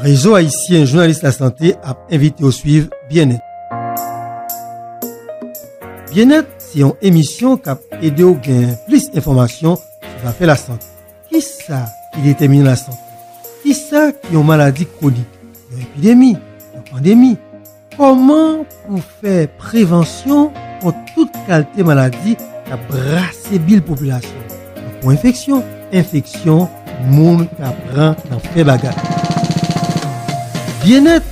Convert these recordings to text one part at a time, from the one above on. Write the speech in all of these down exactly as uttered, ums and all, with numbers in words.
Rezo Ayisyen Jounalis Lasante ap envite w swiv Byennèt. Byennèt se yon emisyon k ap ede w gen plis enfòmasyon sou zafè lasante. Kisa ki detèminan lasante? Kisa ki yon maladi kwonik, yon epidemi, yon pandemi? Kòman pou fè prevansyon kont tout kalite maladi k ap brase bil popilasyon, tankou enfeksyon, enfeksyon moun ka pran nan fè bagay. Byennèt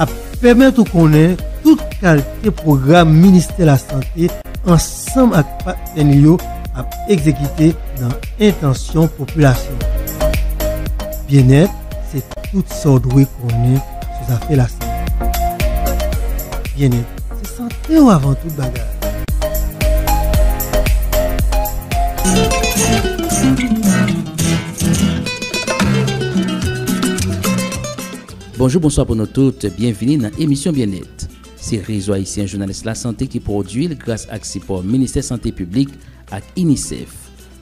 ap pèmèt ou konnen tout kalite pwogram Ministè Lasante ansanm ak patnè li yo ap egzekite nan entansyon popilasyon. Byennèt se tout sa w dwe konnen sou zafè lasante. Byennèt se sante w avan tout bagay. Bonjou, bonswa pou nou tout. Byenvini nan emisyon Byennèt. Se Rezo Ayisyen Jounalis Lasante ki pwodui l gras ak sipò Ministè Sante Piblik ak UNICEF.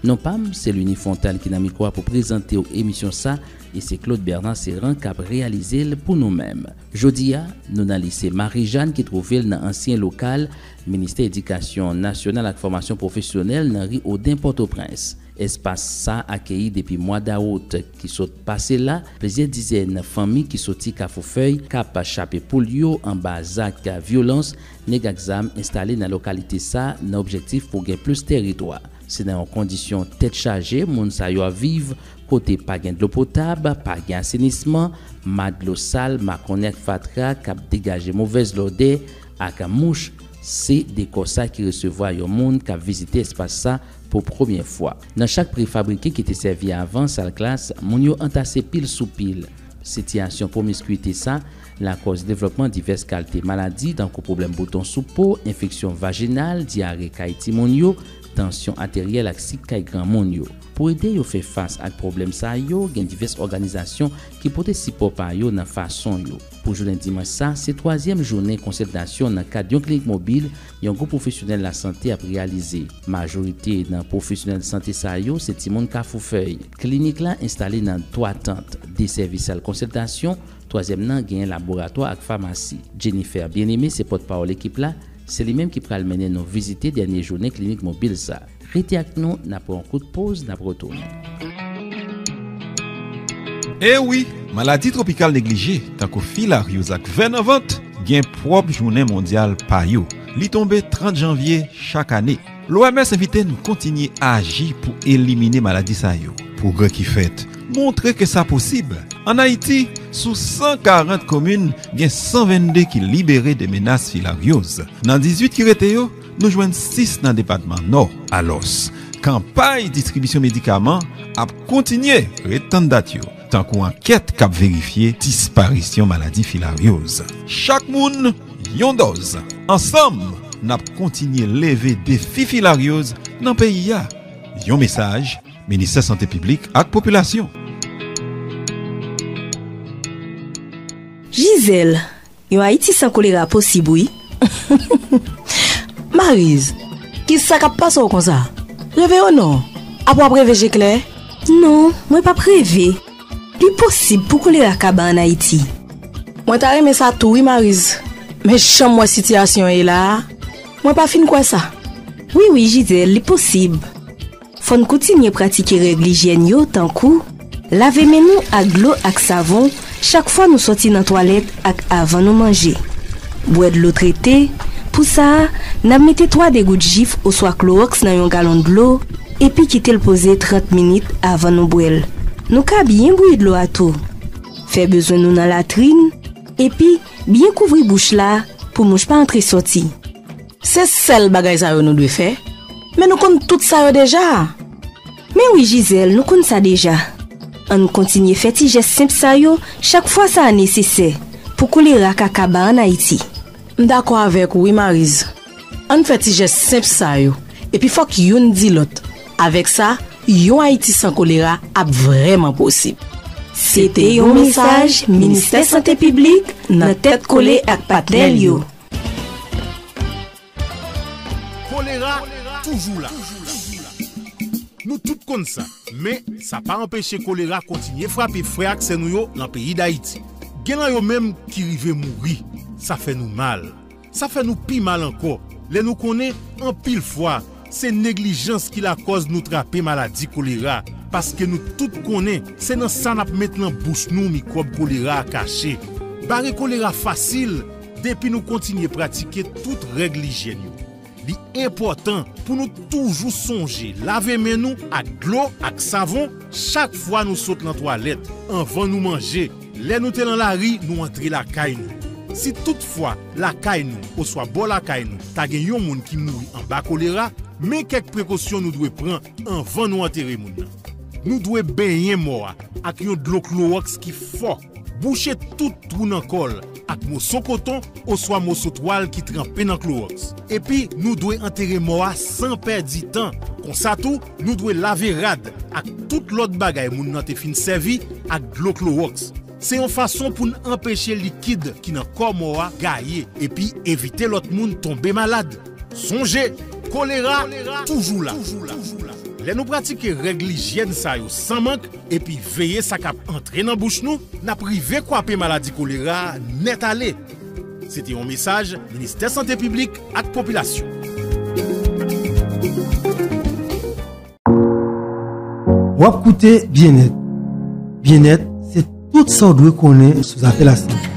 Non pa m, se Lini Fontal ki nan mikwo a pou prezante w emisyon sa, e se Claude Bernard Serran k ap reyalize l pou nou menm. Jodi a, nou nan lise Marijàn ki twouve l nan ansyen lokal Ministè Edikasyon Nasyonal ak Fòmasyon Pwofesyonèl nan ri Oden, Pòtoprens. Espas sa akeyi depi mwa dawout ki sot pase la plizyè dizèn fanmi ki soti Kafou Fèy k ap chape poul yo anba zak vyolans nèg ak zam enstale nan lokalite sa nan objektif pou gen plis tèritwa. Se nan yon kondisyon tèt chaje moun sa yo ap viv, kote pa gen dlo potab, pa gen asenisman, ma dlo sal, makònen ak fatra k ap degaje movèz lòdè ak mouch. Se dekò sa ki resevwa yon moun k ap vizite espas sa pou premye fwa. Nan chak prefabrike ki te sèvi avan sal klas, moun yo antase pil sou pil. Sitiyasyon pwomiskwite sa lakòz devlòpman divès kalite maladi, tankou pwoblèm bouton sou po, enfeksyon vajinal, dyare kay timoun yo, tansyon ateryèl ak sik kay granmoun yo. Pou ede yo fè fas ak pwoblèm sa yo, gen divès òganizasyon ki pote sipò pa yo nan fason yo. Pou jounen dimanch sa, se twazyèm jounen konsiltasyon nan kad yon klinik mobil yon gwoup pwofesyonèl lasante ap reyalize. Majorite nan pwofesyonèl sante sa yo se timoun Kafou Fèy. Klinik la enstale nan twa tant, de sèvis sal konsiltasyon, twazyèm nan genyen laboratwa ak famasi. Jennifer Bien-Aimé se pòtpawòl ekip la, se li menm ki pral mennen nou vizite dènye jounen klinik mobil sa. Rete ak nou, n ap pran yon kout poz, n ap retounen. E wi, maladi twopikal neglije, tankou filaryoz ak vè nan vant, gen pwòp jounen mondyal pa yo. Li tonbe trant janvye chak ane. L O M S envite n kontinye aji pou elimine maladi sa yo. Pwogrè ki fèt montre ke sa posib. Ann Ayiti, sou san karant komin, gen san vennde ki libere de menas filaryoz. Nan dizuit ki rete yo, nou jwenn sis nan depatman Nò. Alòs, kanpay distribisyon medikaman ap kontinye. Ret tann dat yo, tankou ankèt k ap verifye disparisyon maladi filaryoz. Chak moun, yon dòz. Ansanm, n ap kontinye leve defi filaryoz nan peyi a. Yon mesaj, Ministè Sante Piblik ak Popilasyon. Gisèle, yon Ayiti san kolera posib, wi. Mariz, kisa k ap pase w konsa? Reve yo non. Apa w ap reve je klè? Non, mwen p ap reve. Li posib pou kolera kaba ann Ayiti. Mwen ta renmen sa tou wi, Mariz. Men jan m wè sitiyasyon an ye la a, mwen pa fin kwè sa. Wi, wi, Gisèle, li posib. Fò n kontinye pratike règ lijyèn yo, tankou lave men nou ak dlo ak savon chak fwa nou sòti nan twalèt ak avan nou manje. Bwè dlo trete. Pou sa a, n ap mete twa degout jif oswa klowòks nan yon galon dlo, epi kite l poze trant minit avan nou bwè l. Nou ka byen bouyi dlo a tou. Fè bezwen nou nan latrin, epi byen kouvri bouch la pou mouch pa antre sòti. Se sèl bagay sa yo nou dwe fè? Men nou konn tout sa yo deja. Men wi, Gisèle, nou konn sa deja. Ann kontinye fè ti jès senp sa yo chak fwa sa a nesesè pou kolera ka kaba ann Ayiti. M dakò avèk ou wi, Mariz. Ann fè ti jès senp sa yo, epi fòk youn di lòt. Avèk sa, yon Ayiti san kolera ap vrèman posib. Se te yon mesaj Ministè Sante Piblik nan tèt kole ak patnè l yo. Kolera toujou la. Nou tout konn sa, men sa pa anpeche kolera kontinye frape frè ak sè nou yo nan peyi Dayiti. Gen nan yo menm ki rive mouri. Sa fè nou mal. Sa fè nou pi mal ankò lè nou konnen anpil fwa se neglijans ki lakòz nou trape maladi kolera, paske nou tout konnen se nan sa n ap met nan bouch nou mikwòb kolera a kache. Bare kolera fasil depi nou kontinye pratike tout règ lijyèn yo. Li enpòtan pou nou toujou sonje lave men nou ak dlo ak savon chak fwa nou sot nan twalèt, anvan nou manje, lè nou te nan lari, nou antre lakay nou. Si toutfwa lakay nou oswa bò lakay nou ta gen yon moun ki mouri anba kolera, men kèk prekosyon nou dwe pran anvan nou antere moun nan. Nou dwe benyen mò a ak yon dlo klowòks ki fò. Bouche tout twou nan kò l ak moso koton oswa moso twal ki tranpe nan klowòks. Epi, nou dwe antere mò a san pèdi tan. Konsa tou, nou dwe lave rad ak tout lòt bagay moun nan te fin sèvi ak dlo klowòks. Se yon fason pou n anpeche likid ki nan kò mò a gaye epi evite lòt moun tonbe malad. Sonje, kolera toujou la. Lè nou pratike règ lijyèn sa yo san mank epi veye sa k ap antre nan bouch nou, n ap rive kwape maladi kolera a nèt ale. Se te yon mesaj Ministè Sante Piblik ak Popilasyon. W ap koute Byennèt. Byennèt, se tout sa w dwe konnen sou zafè lasante.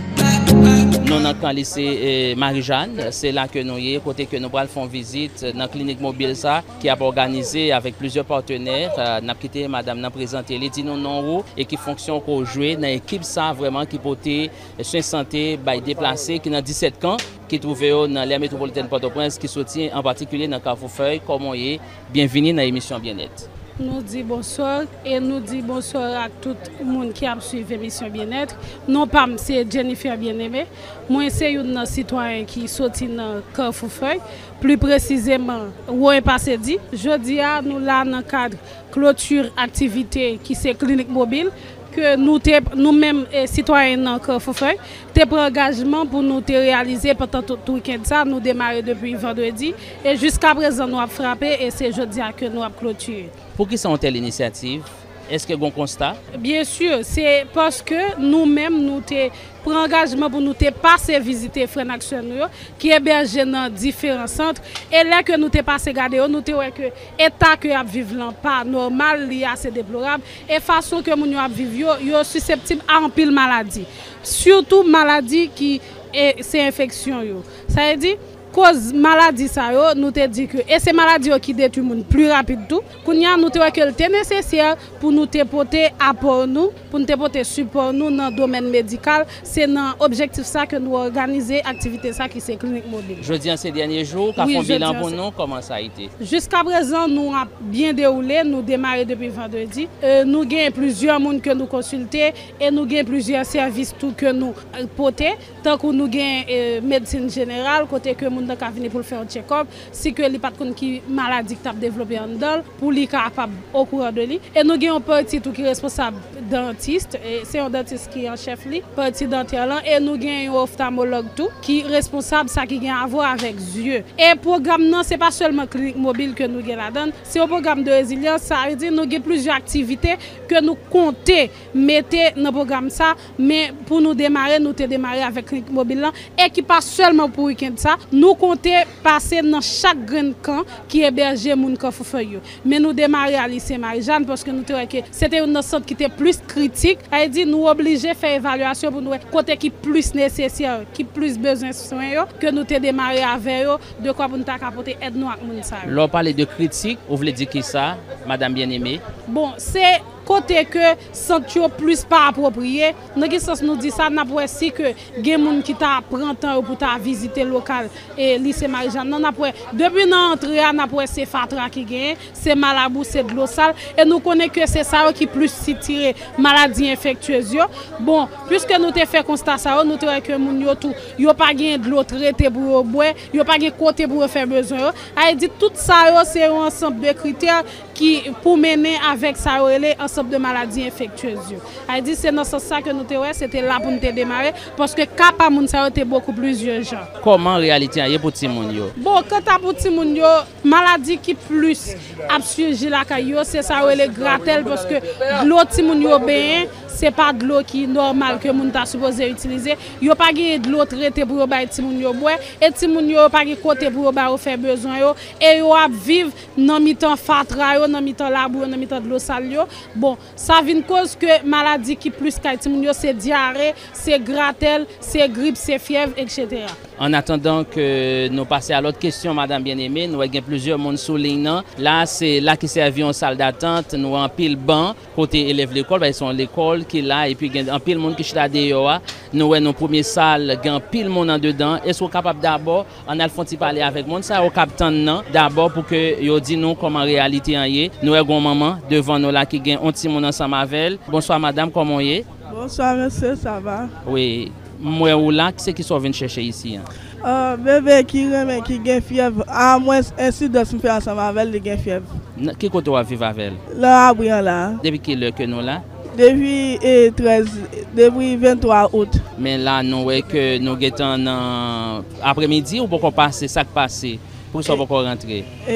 Nou nan kan lise, eh, Marijàn, se la ke nou ye, kote ke nou pral fè yon vizit nan klinik mobil sa, ki ap òganize avèk plizyè patnè. Eh, n ap kite madanm nan prezante li, di nou non ou e ki fonksyon ke w jwe nan ekip sa vrèman ki pote swen sante bay deplase ki nan disèt kan, ki twouve yo nan lè metwopolitèn Pòtoprens, ki soti an patikilye nan Kafou Fèy. Kòman w ye? Byenvini nan emisyon Byennèt. Nou di bonswa e nou di bonswa ak tout moun ki ap swiv emisyon Byennèt. Non pa m se Jennifer Bien-Aimé. Mwen se youn nan sitwayen ki soti nan Kafou Fèy, pli presizeman Woyen Pasedi. Jodi a, nou la nan kad kloti aktivite ki se klinik mobil ke nou te, nou menm, eh, sitwayen nan Kafou Fèy, te pran angajman pou nou te reyalize pandan tout wikenn sa. Nou demare depi vandredi e jiska prezan nou ap frape e se jodi a ke nou ap klotire. Poukisa yon tèl inisyativ? Èske gen yon konsta? Byen si, se paske nou menm nou te pran angajman pou nou te pase vizite frè n ak sè nou yo ki ebèje nan diferan sant. E lè ke nou te pase gade yo, nou te wè ke eta ke y ap viv lan pa nòmal, li ase deplorab. E fason ke moun yo ap viv yo, yo siseptib a anpil maladi. Sitou maladi ki, e, se enfeksyon yo. Sa vle di, koz maladi sa yo, nou te di ke, e se maladi yo ki detwi moun pli rapid tou. Kounye a, nou te wè ke l te nesesè pou nou te pote apò nou, pou n te pote sipò nou nan domèn medikal. Se nan objektif sa ke nou òganize aktivite sa ki se klinik mobil. Jodi a se dènye jou, ka fè yon bilan pou nou, kòman sa ite? Jiska prezan, nou ap byen dewoule, nou demare depi vandredi. E, nou gen plizyè moun ke nou konsilte e nou gen plizyè sèvis tou ke nou, e, pote. Tankou nou gen, e, medsin jeneral, kote ke moun nan ka vini pou l fè yon tchekòp, si ke li pa t konn ki maladi ki t ap devlope anndan l, pou li kapab okouran de li. E nou gen yon pati tou ki responsab dantis, e se yon dantis ki an chèf li, pati dantè lan, e nou gen yon oftalmològ tou ki responsab sa ki gen avwa avèk zye. E pwogram nan, se pa sèlman klinik mobil ke nou gen ladan l, se yon pwogram de rezilyans, sa vle di nou gen plizyè aktivite ke nou konte mete nan pwogram sa, men pou nou demare, nou te demare avèk klinik mobil lan, e ki pa sèlman pou wikenn sa, nou konte pase nan chak grenn kan ki ebèje moun Kafou Fèy yo. Men nou demare a lise Marijàn, paske nou te wè ke se te youn nan sant ki te plis kritik, sa vle di nou oblije fè evalyasyon pou nou wè kote ki plis nesesè, ki plis bezwen swen yo, ke nou te demare avè yo, dekwa pou nou ta ka pote èd nou ak moun sa yo. Lè w pale de kritik, ou vle di kisa, madanm Byeneme? Bon, se kote ke sant yo plis pa apwopriye. Nan ki sans nou di sa? N ap wè si ke gen moun ki ta pran tan yo pou ta vizite lokal, e, lise Marijàn nan, n ap wè, depi nan antre a, n ap wè se fatra ki genyen, se malabou, se dlo sal, e nou konnen ke se sa yo ki plis sitire maladi enfektyez yo. Bon, piske nou te fè konsta sa yo, nou te wè ke moun yo tou, yo pa gen dlo trete pou yo bwè, yo pa gen kote pou yo fè bezwen yo. Sa vle di tout sa yo, se yon ansanm de kritè ki pou mennen avèk sa yo rele ansanm de maladi enfektyez yo. Sa vle di se nan sans sa ke nou te wè, se te la pou n te demare, paske ka pa moun sa yo te bokou plis ijan. Kòman reyalite an ye pou timoun yo? Bon, kanta pou timoun yo, maladi ki plis ap siji lakay yo, se sa yo rele gratèl, paske dlo timoun yo benyen, Se pa dlo ki nòmal ke moun ta sipoze itilize. Yo pa genyen dlo trete pou yo bay timoun yo bwè. E timoun yo, yo pa gen kote pou yo ba yo fè bezwen yo. E yo ap viv nan mitan fatra yo, nan mitan labou yo, nan mitan dlo sal yo. Bon, sa vin koz ke maladi ki plis kay timoun yo, se dyare, se gratèl, se grip, se fyèv, etsetera. An atandan ke nou pase a lòt kesyon, madanm Bien-Aimé, nou wè gen plizyè moun sou liy nan. La, se la ki sèvi yon sal datant, nou wè anpil ban kote elèv lekòl, paske se yon lekòl ki la, epi gen anpil moun ki chita deyò a. Nou wè nan premye sal, gen anpil moun andedan. Èske w kapab dabò, ann al fè yon ti pale avèk moun sa yo k ap tann nan, dabò pou ke yo di nou kòman reyalite an ye? Nou wè gen yon manman devan nou la ki gen yon timoun ansanm avè l. Bonswa, madanm, kòman w ye? Bonswa, mesye, sa va? Wi, m wè ou la, se kisa w vin chèche isi an? Ah, bebe ki renmen, ki gen fyèv, a mwens ensidans m fè ansanm avè l, li gen fyèv. Nan ki kote w ap viv avè l? Nan abri an la. Depi kilè ke nou la? Depi, e, trèz, depi venntwa out. Men la, nou wè ke nou gentan nan apremidi, ou poko pase, sa k pase? Poukisa w poko rantre? E,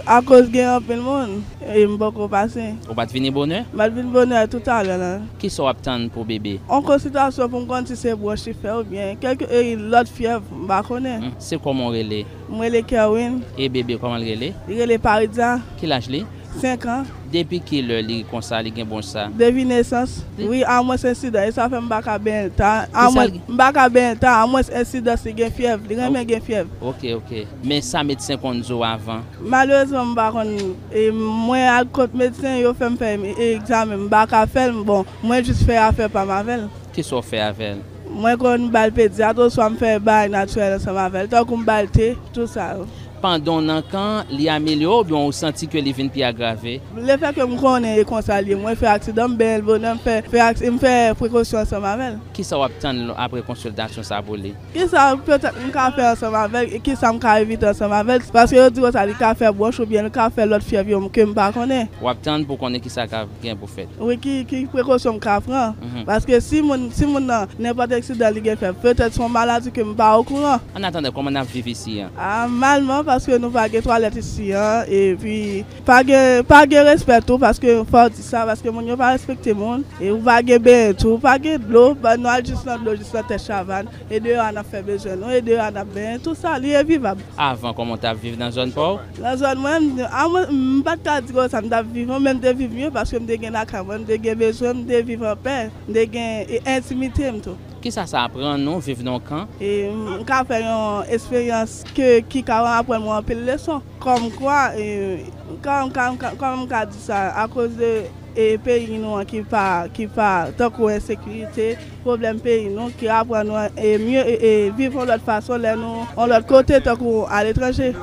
akoz gen anpil moun, e, m poko pase. Ou pa t vini bonè? M pa t vin bonè toutalè la. Kisa w ap tann pou bebe? On konsiltasyon pou m konn si se bwonch li fè oubyen kèlke, e, lòt fyèv, m pa konnen. Hmm, se kòman w rele? M rele Kerwin. E bebe, kòman l rele? Li rele Paridja. Ki laj li? Senk an. Depi kilè li konsa, li gen bwonch sa? Depi nesans. Wi, a mwens ensidans. E sa fè m pa ka benyen l ta. A mwens, m pa ka benyen l ta. A mwens ensidans li gen fyèv. Li renmen gen fyèv. Ok, ok. Men sa medsen konn di w avan? Malerezman, m pa konn. E mwen al kot medsen, yo fè m fè e, egzamen. M pa ka fè l. Bon, mwen jis fè afè pa m avè l. Kisa w fè avè l? Mwen konn ba l pedyat, oswa m fè bagay natirèl ansanm avè l, tankou m ba l te, tout sa yo. Pandan w nan kan, li amelyore oubyen w santi ke li vin pi agrave? Lefètke m konnen e konsa l ye, mwen fè aksidan, m benyen l bonè, m fè, fè, aks- m fè prekosyon ansanm avè l. Kisa w ap tann apre konsiltasyon sa pou li? Kisa petèt m ka fè ansanm avè l, e kisa m ka evite ansanm avè l, paske yo di konsa li ka fè bwonch oubyen li ka fè lòt fyèv yo ke m pa konnen. W ap tann pou konnen kisa k ap gen pou fèt. Wi, ki, ki prekosyon m ka pran? Mhm. Paske si moun, si moun nan, nenpòt aksidan li gen fè, petèt se yon maladi ke m pa okouran. An atandan, kòman n ap viv isi an? A, malman, paske nou pa gen twalèt isi an, epi pa gen, pa gen respè tou, paske fò w di sa, paske moun yo pa respekte moun, e ou pa gen benyen tou, pa gen dlo, ba, nou al jis nan dlo, jis nan tèt chavàn, e deyò a n ap fè bezwen nou, e deyò a n ap benyen, tou sa, li envivab. Avan, kòman w t ap viv nan zòn pa w? Nan zòn mwen, m, a mwen, m pa t ka di konsa m t ap viv, mwen menm te viv mye paske m te gen lakay mwen, m te gen bezwen, m te viv anpè, m te gen, e, entimite m tou. Kisa sa aprann ou, viv nan yon kan? E, m ka fè yon esperyans ke, ki ka aprann mwen anpil leson. Kòmkwa, e, kòm, kòm, kòm, kòman m ka di sa, akoz de e peyi nou an ki pa, ki pa tankou ensekirite, pwoblèm peyi nou, ki aprann nou e mye e, e viv yon lòt fason lè nou yon lòt kote tankou aletranje.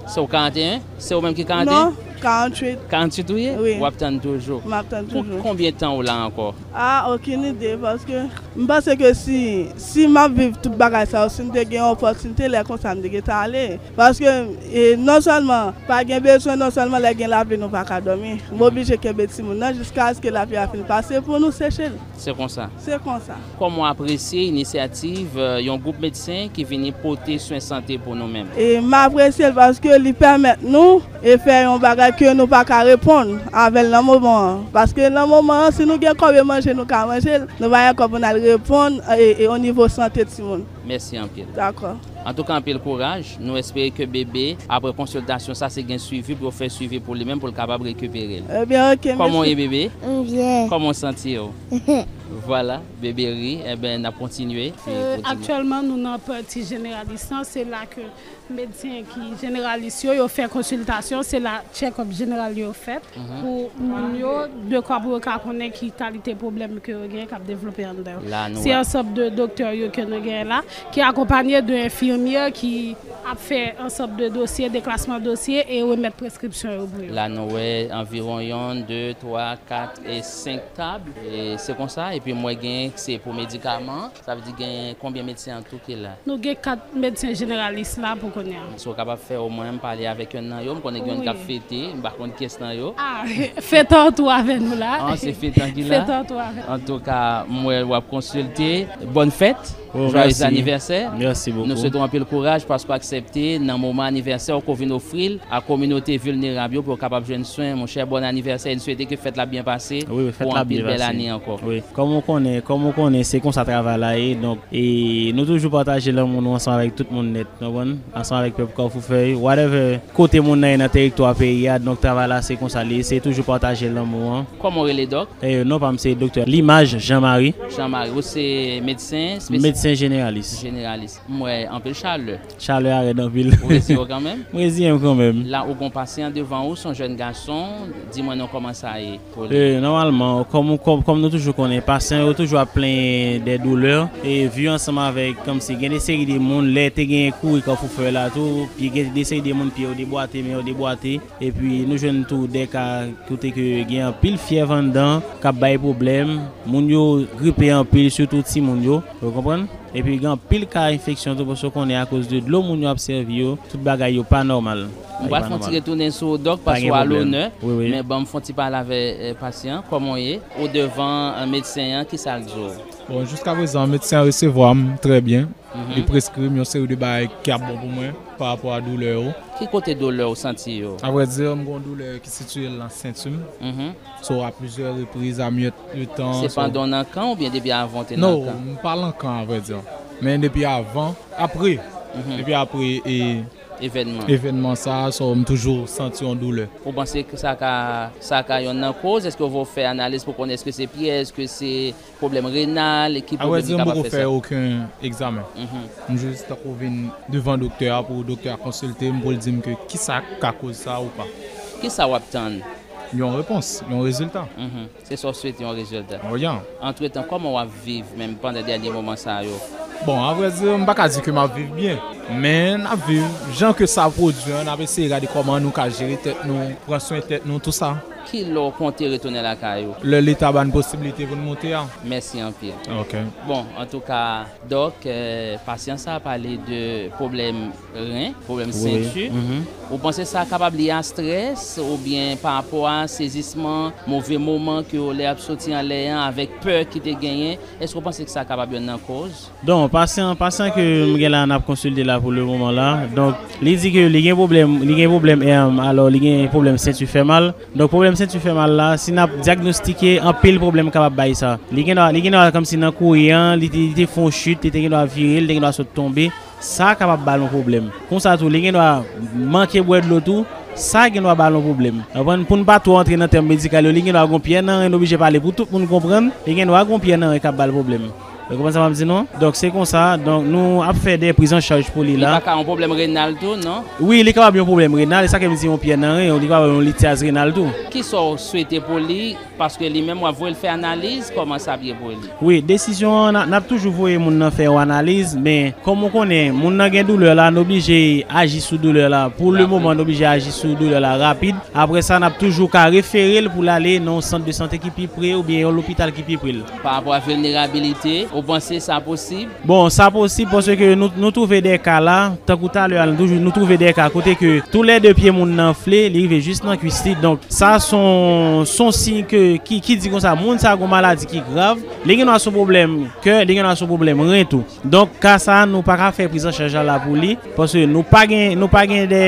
Se w karanteyen? Se ou menm ki karanteyen? Non, karanntuit. Karanntuit ou ye? Wi. W ap tann toujou? M ap tann toujou. Pou konbyen tan ou la ankò? A, okenn ide, paske m panse ke si, si m ap viv tout bagay sa yo, si m te gen yon opòtinite, lè konsa m te gentan ale. Paske, e, non sèlman pa gen bezwen, non sèlman lè gen lapli nou pa ka dòmi. M oblije kenbe timoun nan jiskaske lapli a fin pase pou nou seche l. Se konsa. Se konsa. Kòman w apresye inisyativ, e, yon gwoup medsen ki vini pote swen sante pou nou menm? E, m apresye l paske li pèmèt nou e fè yon bagay ke nou pa ka reponn avè l nan moman an. Paske nan moman an, si nou gen kòb e manje, nou ka manje l, nou pa gen kòb pou n al reponn, e, e, o nivo sante timoun. Mèsi anpil. Dakò. Antouka, anpil kouraj. Nou espere ke bebe, apre konsiltasyon sa, se gen swivi pou yo fè swivi pou li menm, pou l kapab rekipere l. Ebyen, oke, mèsi. Kòman w ye, bebe? M byen. Kòman w santi w? Vwala, bebe ri. Enben, n ap kontinye. E, kontinye. Aktyèlman, nou nan pati jeneralis lan. Se la ke medsen ki jeneralis yo, yo fè konsiltasyon. Se la tchèkòp jeneral yo fèt. Mhm. Pou moun yo, dekwa pou yo ka konnen ki kalite pwoblèm ke yo gen k ap devlope anndan yo. Se ansanm de doktè yo ke nou genyen la, ki akonpanye de enfimyè ki ap fè ansanm de dosye, deklasman dosye e remèt preskripsyon yo pou yo. La, nou wè anviwon yonn, de, twa, kat e senk tab. E se konsa, epi m wè gen, se pou medikaman. Sa vle di gen konbyen medsen an tou ki la? Nou gen kat medsen jeneralis la pou kounye a. Si w kapab fè omwen m pale avèk yonn nan yo, m konnen gen yonn k ap fete, m pa konn kiyès nan yo. A, Fetan tou avè nou la. A, se Fetan ki la? Fetan tou avè nou. Antouka, m wè w ap konsilte. Bòn fèt. Oh, Joyeux merci. Anniversaire. Merci beaucoup. Nous souhaitons anpil kouraj paske w aksepte nan moman anivèsè w ko vin ofri l a kominote vilnerab yo pou yo kapab jwenn swen. Monchè, bon anivèsè e n swete ke fèt la byen pase Oui, oui, fèt pou la anpil byen bèl pase. Ane ankò. Oui. Kòm ou konnen, kòm ou konnen, se konsa travay la ye. Donk, e nou toujou pataje lanmou nou ansanm avèk tout moun nèt, nou konprann? Ansanm avèk pèp Kafou Fèy, whatever kote moun nan ye nan teritwa peyi a. Donk, travay la se konsa li ye, se toujou pataje lanmou an. Kòman w rele, Dòk? E non pa m se Doktè Limaj Jean Marie, Jean Marie, ou se medsen, espesyalist, medsen jeneralis. Jeneralis. M wè anpil chalè. Chalè a rèd anpil. Ou reziye w kanmenm? M reziye m kanmenm. La ou gon pasyan devan ou, se yon jèn gason, di mwen non kòman sa ye pou li. E, nòmalman, kòm, kòm, kòm nou toujou konnen, pasyan yo toujou ap plenyen de doulè. E viv ansanm avèk, kòmsi gen de seri de moun, lè te gen kouri Kafou Fèy la tou, pi gen de seri de moun, pye yo debwate, men yo debwate. Epi nou jwenn tou de ka kote ke gen anpil fyèv anndan k ap bay pwoblèm. Moun yo gripe anpil, sitou timoun yo. Ou konprann? Epi gen anpil ka enfeksyon tou, paske w konnen akoz de dlo moun yo ap sèvi yo, tout bagay yo pa nòmal. M pral fè yon ti retounen sou ou, Dòk, Pa paske gen w a pwoblèm. Lonè, Wi, wi. Men ban m fè yon ti pale avè e, pasyan, kòman w ye? Ou devan e, medsen an, ki sa l di w? Bon, jiska prezan, medsen an resevwa m trè byen. Li preskri m yon seri de bagay ki ap bon pou mwen pa rapò a doulè yo. Ki kote doulè w santi yo? Avrèdi, m gon doulè ki sitiye l nan senti m. Mhm. So, a plizyè repriz, a myèt de tan. Se So, pandan w nan kan oubyen depi avan w te nan non, kan? M pa nan kan, avrèdi. Men depi avan, apre, depi apre e, Evènman. Evènman sa, so, m toujou santi yon doulè. Ou panse ke sa ka, sa ka yonn nan koz? Èske w fè analiz pou konnen èske se pyès, èske se pwoblèm renal, e ki pwoblèm Avrèdi, ki m kapab poko fè fè sa? Okenn egzamen. Mhm. M jis tankou vin devan doktè a pou doktè a konsilte m, pou l di m ke ki sa ka koz sa ou pa. Ki sa w ap tann? Yon repons, yon rezilta. Mhm. Se sa w swete, yon rezilta. Oyan. Antretan, kòman w ap viv menm pandan dènye moman sa yo? Bon, avrèdi, m pa ka di ke m ap viv byen. Men n ap viv jan ke sa pwodui an, n ap eseye gade kòman nou ka jere tèt nou, pran swen tèt nou, tou sa. Ki lè w konte retounen lakay ou? Lè Leta ba n posiblite pou n moute a. Mèsi anpil. Ok. Bon, antouka, Dòk, e, pasyan sa a pale de pwoblèm ren, pwoblèm Wi, wi. senti. Mhm. Ou panse sa kapab lye a strès oubyen pa rapò a sezisman, move moman ke w lè ap soti anlè an avèk pè ki te genyen? Èske w panse ke sa kapab yonn nan koz? Donk, pasyan, pasyan ke m gen la, n ap konsilte la pou le moman la. Donk, li di ke li gen pwoblèm, li gen pwoblèm, em, alò, li gen pwoblèm senti fè mal. Donk, pwoblèm senti fè mal la, si n ap dyagnostike, anpil pwoblèm kapab bay sa. Li gen dwa, li gen dwa kòmsi nan kouri an, li te, li te fè yon chit, li te gen dwa vire, li te gen dwa sot tonbe. Sa kapab ba l yon pwoblèm. Konsa tou, li gen dwa manke bwè dlo tou, sa gen dwa ba l yon pwoblèm. Konprann? Pou n pa twò antre nan tèm medikal yo, li gen dwa gon pyè nan ren, n oblije pale pou tout moun konprann, li gen dwa gon pyè nan ren k ap ba l pwoblèm. Ou konprann sa m ap di nou? Donk, se konsa, donk, nou ap fè de priz an chaj pou li Li la. Pa ka yon pwoblèm renal tou, non? Wi, li kapab yon pwoblèm renal, e sa ke m di yon pyè nan ren, li kapab yon lityaz renal tou. Kisa w swete pou li? Paske li menm w ap voye l fè analiz, kòman sa ap ye pou li? Wi, desizyon an, n a- n ap toujou voye moun nan fè yon analiz, men kòm ou konnen, moun nan gen doulè la, n oblije aji sou doulè la. Pou le Rapid. moman, n oblije aji sou doulè la rapid. Apre sa, n ap toujou ka refere l pou l ale nan yon sant de sante ki pi pre oubyen yon lopital ki pi pre l. Pa rapò a vilnerabilite, ou panse sa posib? Bon, sa posib paske nou, nou twouve de ka la, tankou talè a, nou toujou, nou twouve de ka kote ke tou lè de pye moun nan anfle, li rive jis nan kwis li. Donk, sa se yon, se yon siy ke, ki, ki di konsa, moun sa gon maladi ki grav, li gen dwa se yon pwoblèm kè, li gen dwa se yon pwoblèm ren tou. Donk, ka sa, nou pa ka fè priz an chaj la la pou li, paske nou pa gen, nou pa gen de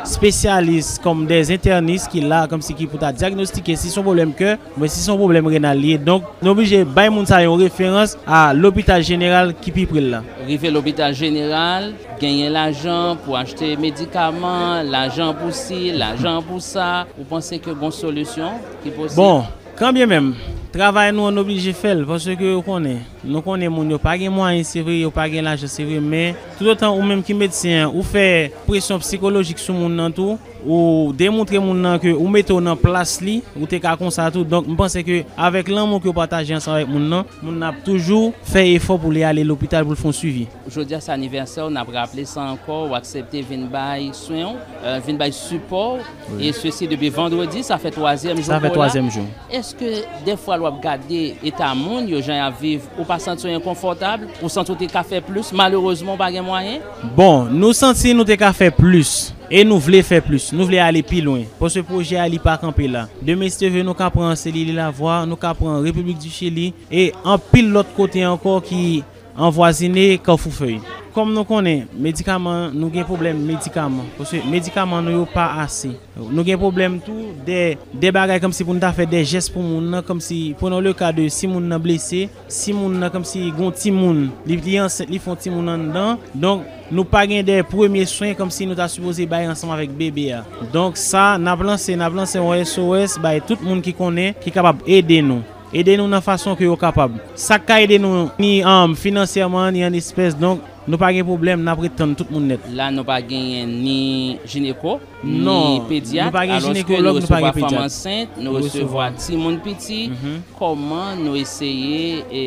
espesyalis kòm de entènis ki la, kòmsi ki pou ta dyagnostike si se yon pwoblèm kè, men si se yon pwoblèm renal li ye. Donk, nou oblije bay moun sa yon referans a lopital jeneral ki pi pre l la. Rive lopital jeneral, genyen lajan pou achte medikaman, lajan pou si, lajan pou sa. Ou panse ke gon solisyon ki posib? Bon, kanbyen menm, travay nou an oblije fè l, paske ou konnen, nou konnen moun yo pa gen mwayen, se vre, yo pa gen lajan, se vre, men toutotan ou menm ki medsen an, ou fè presyon sikolojik sou moun nan tou, ou demontre moun nan ke ou mete w nan plas li, ou te ka konsa tou. Donk, m panse ke avèk lanmou ke w pataje ansanm avèk moun nan, moun nan ap toujou fè efò pou li ale lopital pou l fè yon swivi. Jodi a se anivèsè w, n ap raple sa ankò, w aksepte vin bay swen w, e, vin bay sipò w, e sesi depi vandredi, sa fè twazyèm jou Sa fè ke w la. Twazyèm jou. Èske dèfwa lè w ap gade eta moun yo, jan y ap viv, ou pa santi w enkonfòtab, ou santi w te ka fè plis, malerezman w pa gen mwayen? Bon, nou santi nou te ka fè plis, e nou vle fè plis, nou vle ale pi lwen, paske pwojè a li pa kanpe la. Demen, si Dye vle, nou ka pran Seli Lavwa, nou ka pran Repiblik di Chili, e anpil lòt kote ankò ki anvwazine Kafou Fèy. Kòm nou konnen, medikaman, nou gen pwoblèm medikaman. Paske medikaman nou yo pa ase. Nou gen pwoblèm tou de, de bagay kòmsi pou nou ta fè de jès pou moun nan, kòmsi, prenons le cas de si moun nan blese, si moun nan kòmsi gon timoun, li, li ansent, li fè yon timoun anndan. Donk, nou pa gen de premye swen kòmsi nou ta sipoze bay ansanm avèk bebe a. Donk, sa, n ap lanse, n ap lanse yon S O S bay tout moun ki konnen, ki kapab ede nou. Ede nou nan fason ke yo kapab. Sa k ka ede nou ni, um, finansyèman, ni an espès. Donk, nou pa gen pwoblèm, n ap ret tann tout moun nèt. La, nou pa genyen ni jineko, ni pedyat, alòske nou resevwa fanm ansent, nou resevwa timoun piti. Kòman nou eseye, e,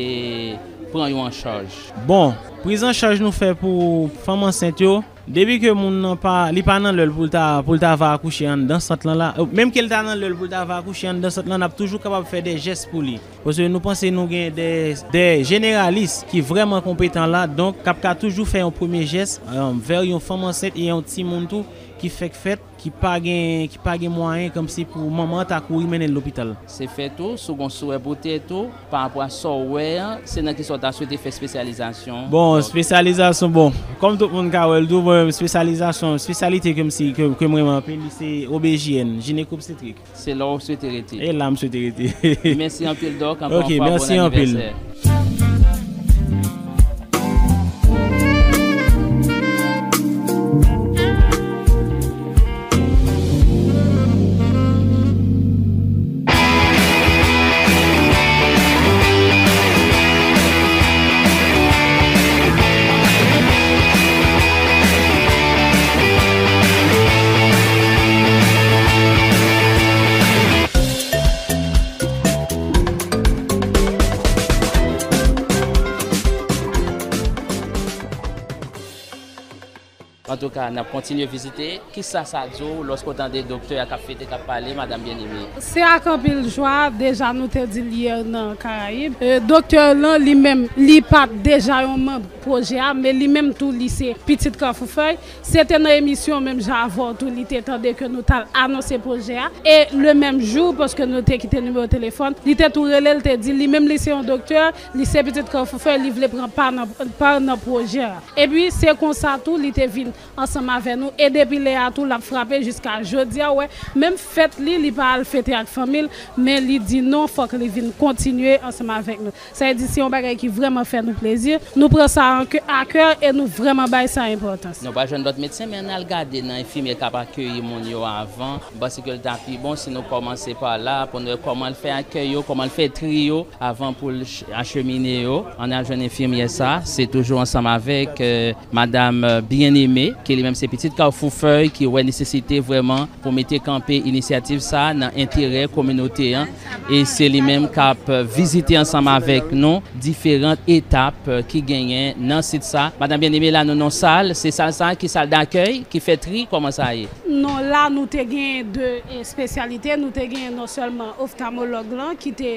pran yo an chaj? Bon, priz an chaj nou fè pou fanm ansent yo, depi ke moun nan pa, li pa nan lè l pou l ta, pou l ta va akouche anndan sant lan la, menm ke l ta nan lè l pou l ta va akouche anndan sant lan, n ap toujou kapab fè de jès pou li. Paske nou panse nou gen de, de jeneralis ki vrèman konpetan la, donk k ap ka toujou fè yon premye jès, um, vè yon fanm ansent e yon timoun tou ki fèk fèt, ki pa gen, ki pa gen mwayen kòmsi pou manman an ta kouri mennen l lopital. Se fè tou, si w gon swè pou tèt ou, pa rapò a sa w wè an, se nan kisa w ta swete fè espesyalizasyon? Bon, espesyalizasyon, bon, kòm tout moun ka wè l tou, mwen menm, espesyalizasyon, espesyalite ke m si, ke, ke m renmen anpil, li se O B G Y N, jineko obstetrik. Se la w swete rete. E la m swete rete. Mèsi anpil, Dòk. Ankò yon fwa, bon anivèsè. Antouka, n ap kontinye vizite. Kisa sa di w lòske w tande doktè a k ap fete, k ap pale, madanm Bien-Aimé? Se ak anpil jwa, deja nou te di l yè nan Karayib. E, doktè lan, li menm, li pa t deja yon manm pwojè a, men li menm tou, li se pitit Kafou Fèy. Se te nan emisyon menm jan avè w tou, li te tande ke nou t al anonse pwojè a. E le menm jou, paske nou te kite nimewo telefòn, li te tou rele, l te di, li menm, li se yon doktè, li se pitit Kafou Fèy, li vle pran pa nan, pa nan pwojè a. Epi, se konsa tou, li te vin ansanm avè nou. E depi lè a tou, l ap frape jiska jodi a. Ou wè, menm fèt li, li pa al fete ak fanmi l, men li di non, fòk li vin kontinye ansanm avèk nou. Sa vle di, se yon bagay ki vrèman fè nou plezi. Nou pran sa an kè, a kè e nou vrèman bay sa enpòtans. Nou pa jwenn lòt medsen, men ann al gade nan enfimyè k ap akeyi moun yo avan. M panse ke l ta pi bon si nou kòmanse pa la, pou nou wè kòman l fè akèy yo, kòman l fè tri yo, avan pou l ch-, achemine yo. Ann al jwenn enfimyè sa, se toujou ansanm avèk, euh, Madam, euh, Bien-Aimé, ki li menm se pitit Kafou Fèy, ki wè nesesite vrèman pou mete kanpe inisyativ sa a nan enterè kominote an. E se li menm k ap vizite ansanm avèk nou diferan etap, euh, ki genyen nan sit sa. Madanm Bien-Aimé, la nou nan sal, se sal sa a ki sal dakèy, ki fè tri, kòman sa ye? Non, la nou te gen de espesyalite, nou te gen non sèlman oftalmològ lan ki te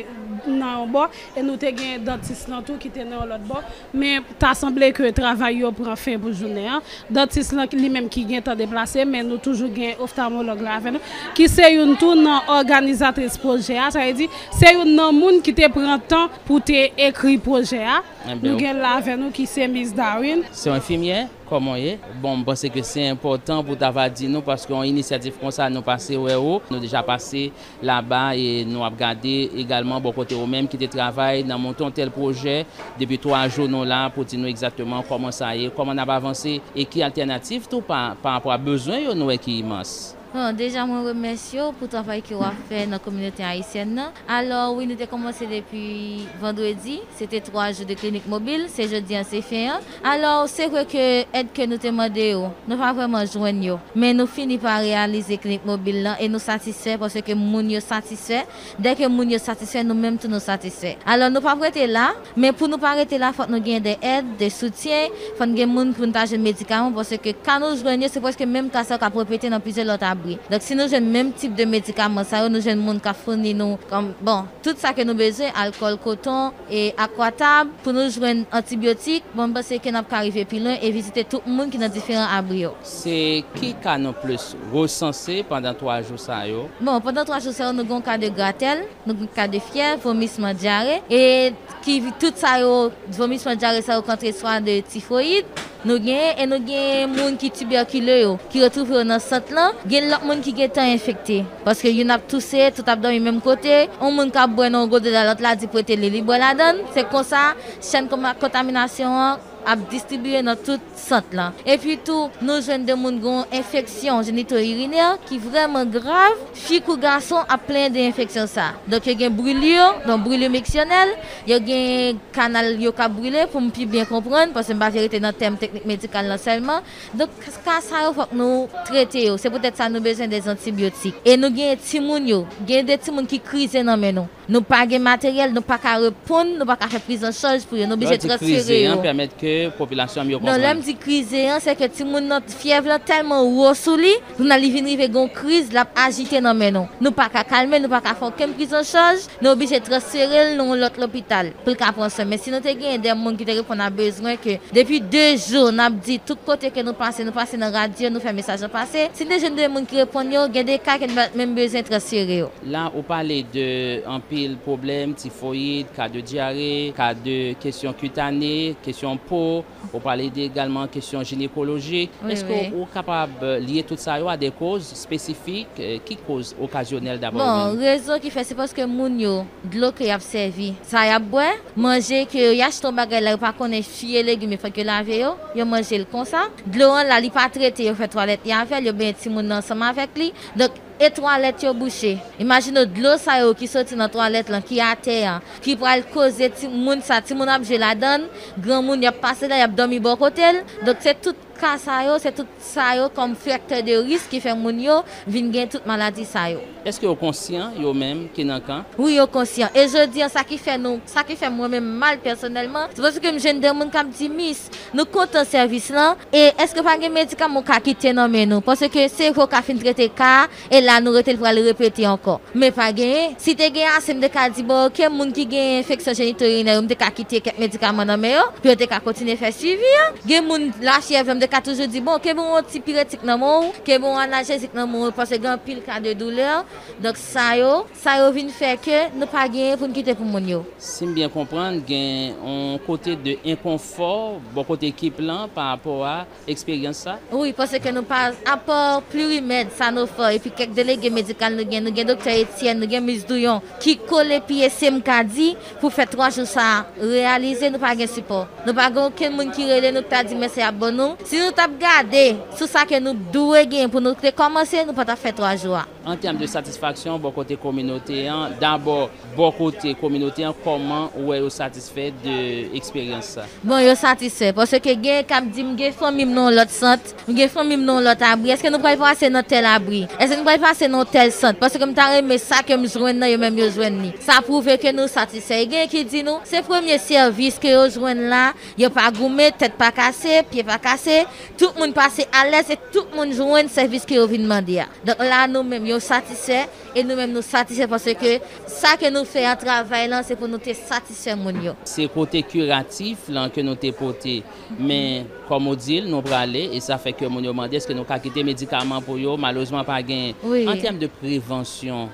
nan yon bò, e nou te gen dantis lan tou ki te nan yon lòt bò. Men ta sanble ke travay yo pran fen pou jounen an. Dantis lan li menm ki gentan deplase, men nou toujou gen oftalmològ la avè nou, ki se youn tou nan òganizatris pwojè a. Sa vle di, se youn nan moun ki te pran tan pou te ekri pwojè a. Nou gen l la avè nou ki se Miss Darwin. Se yon enfimyè? Kòman w ye? Bon, m panse ke se enpòtan pou ta va di nou, paske yon inisyativ konsa, nou pase wè ou, nou deja pase laba, e nou ap gade egalman bò kote ou menm ki te travay nan monte yon tèl pwojè. Depi twa jou nou la pou di nou egzakteman kòman sa ye, kòman n ap avanse, e ki altènativ tou pa, pa rapò a bezwen yo nou wè ki imans. Bon, deja mwen remèsye w pou travay ke w ap fè nan kominote ayisyèn nan. Alò, wi, nou te kòmanse depi vandredi, se te twa jou de klinik mobil, se jodi an se fen an. Alò, se vre ke èd ke nou te mande yo, nou pa vrèman jwenn yo. Men nou fini pa reyalize klinik mobil lan e nou satisfè paske moun yo satisfè. Dèke moun yo satisfè, nou menm tou nou satisfè. Alò, nou p ap rete la, men pou nou pa rete la, fòk nou gen de èd, de soutyen, fòk nou gen moun pou nou ta jwenn medikaman, paske ka nou jwenn yo, se prèske menm ka sa yo k ap repete nan plizyè lòt abri. Donk, si nou jwenn menm tip de medikaman sa yo, nou jwenn moun k ap founi nou, kòm, bon, tout sa ke nou bezwen, alkòl, koton, e akwatab, pou nou jwenn antibyotik, bon, m panse ke n ap ka rive pi lwen e vizite tout moun ki nan diferan abri yo. Se ki ka nou plis resanse pandan twa jou sa yo? Bon, pandan twa jou sa yo, nou gen yon ka de gratèl, nou gen ka de fyèv, vomisman, dyare, e ki tout sa yo, vomisman, dyare sa yo kontre swa de tifoyid, nou gen, e nou gen moun ki tibèkile yo, ki retwouve yo nan sant lan, gen lòt moun ki gentan enfekte. Paske youn ap touse, tout ap dòmi menm kote, yon moun k ap bwè nan yon gode la, lòt la di prete li, li bwè ladan l. Se konsa, chèn koma-, kontaminasyon an ap distribiye nan tout sant lan. Epi tou, nou jwenn de moun gen yon enfeksyon jenito irinè ki vrèman grav. Fi kou gason ap plenyen de enfeksyon sa. Donk, yo gen brûlure, donk brûlure miksyonèl, yo gen kanal yo k ap brile, pou m pi byen konprann, paske m pa vle rete nan tèm teknik medikal lan sèlman. Donk, ka sa yo, fòk nou trete yo. Se poutèt sa nou bezwen de antibyotik. E nou gen timoun yo, gen de timoun ki krize nan men nou. Nou pa gen materyèl, nou pa ka reponn, nou pa ka fè prizanchaj pou yo. Nou oblije transfere yo. Lè w di krize an, pèmèt ke popilasyon an yo konprann. Non, lè m di krize an, se ke timoun nan, fyèv lan tèlman wo sou li, kounye a li vin rive gen yon kriz, l ap ajite nan men nou. Nou pa ka kalme, nou pa ka fè okenn prizanchaj, nou oblije transfere l nan yon lòt lopital pou l ka pran swen. Men si nou te genyen de moun ki te reponn a bezwen ke depi de jou, n ap di tout kote ke nou pase, nou pase nan radyo, nou fè mesaj lan pase. Si n te jwenn de moun ki reponn yo, gen de ka ke n pa t menm bezwen transfere yo. La, ou pale de anpil pwoblèm, tifoyid, ka de dyare, ka de kesyon kitane, kesyon po, ou pale de egalman kesyon jinekolojik. Wi, wi. Èske ou kapab lye tout sa yo a de koz espesifik? Eh, ki koz okazyonèl, daprè ou menm? Bon, rezon ki fè, se paske moun yo, dlo ke y ap sèvi, sa y ap bwè, manje ke y achte yon bagay la, yo pa konnen fwi e legim, yo fòk yo lave yo, yo manje l konsa. Dlo an la, li pa trete, yo fè twalèt li avè l, yo benyen timoun nan ansanm avèk li. Donk, e twalèt yo bouche. Imajine w dlo sa yo ki soti nan twalèt lan, ki atè a, ki pral koze ti, moun sa, timoun ap jwe ladan l, granmoun y ap pase la, y ap dòmi bò kote l. Donk, se tout ka sa yo, se tout sa yo kòm faktè de risk ki fè moun yo vin gen tout maladi sa yo. Èske yo konsyan, yo menm ki nan kan? Wi, yo konsyan. E jodi an, sa ki fè nou, sa ki fè mwen menm mal pèsonèlman, se paske m jwenn de moun k ap di, Miss, nou kontan sèvis lan, e èske pa gen medikaman w ka kite nan men nou? Paske se vre w ka fin trete ka a, e la nou rete l pral repete ankò. Men pa genyen. Si te gen ase, m te ka di, bon, oke, moun ki gen enfeksyon jenito irinè yo, m te ka kite kèk medikaman nan men yo, pou yo te ka kontinye fè swivi an. Gen moun lafyèv, m te ka toujou di, bon, kenbe yon ti piretik nan men w, kenbe yon analjezik nan men w, paske gen anpil ka de doulè. Donk, sa yo, sa yo vin fè ke nou pa genyen pou n kite pou moun yo. Si m byen konprann, gen yon kote de enkonfò bò kote ekip lan pa rapò a eksperyans sa? Wi, paske nou pa, apa Plurimed, Sanofi, epi kèk delege medikal nou gen, nou gen Doktè Etienne, nou gen Miss Douyon, ki kole pye, se m ka di, pou fè twa jou sa a reyalize, nou pa gen sipò. Nou pa gen okenn moun ki rele nou, ki ta di mèsi ap ban nou. Si nou t ap gade sou sa ke nou dwe gen pou nou te kòmanse, nou pa t ap fè twa jou a. An tèm de satisfaksyon, bò kote kominote an, dabò, bò kote kominote an, kòman ou wè yo satisfè de eksperyans sa? Bon, yo satisfè, paske gen k ap di m gen fanmi m nan yon lòt sant, m gen fanmi m nan yon lòt abri. Èske nou pral pase nan tèl abri? Èske nou pral pase nan tèl sant? Paske m ta renmen sa ke m jwenn nan, yo menm yo jwenn li. Sa pwouve ke nou satisfè. E gen ki di nou, se premye sèvis ke yo jwenn la, yo pa goumen, tèt pa kase, pye pa kase, tout moun pase alèz e tout moun jwenn sèvis ke yo vin mande a. Donk la, nou menm, yo satisfè, e nou menm, nou satisfè paske sa ke nou fè an travay lan, se pou nou te satisfè moun yo. Se kote kiratif lan ke nou te pote, men kòm ou di l, nou prale, e sa fè ke moun yo mande èske nou ka kite medikaman pou yo, malerezman pa genyen. Wi. An tèm de prevansyon,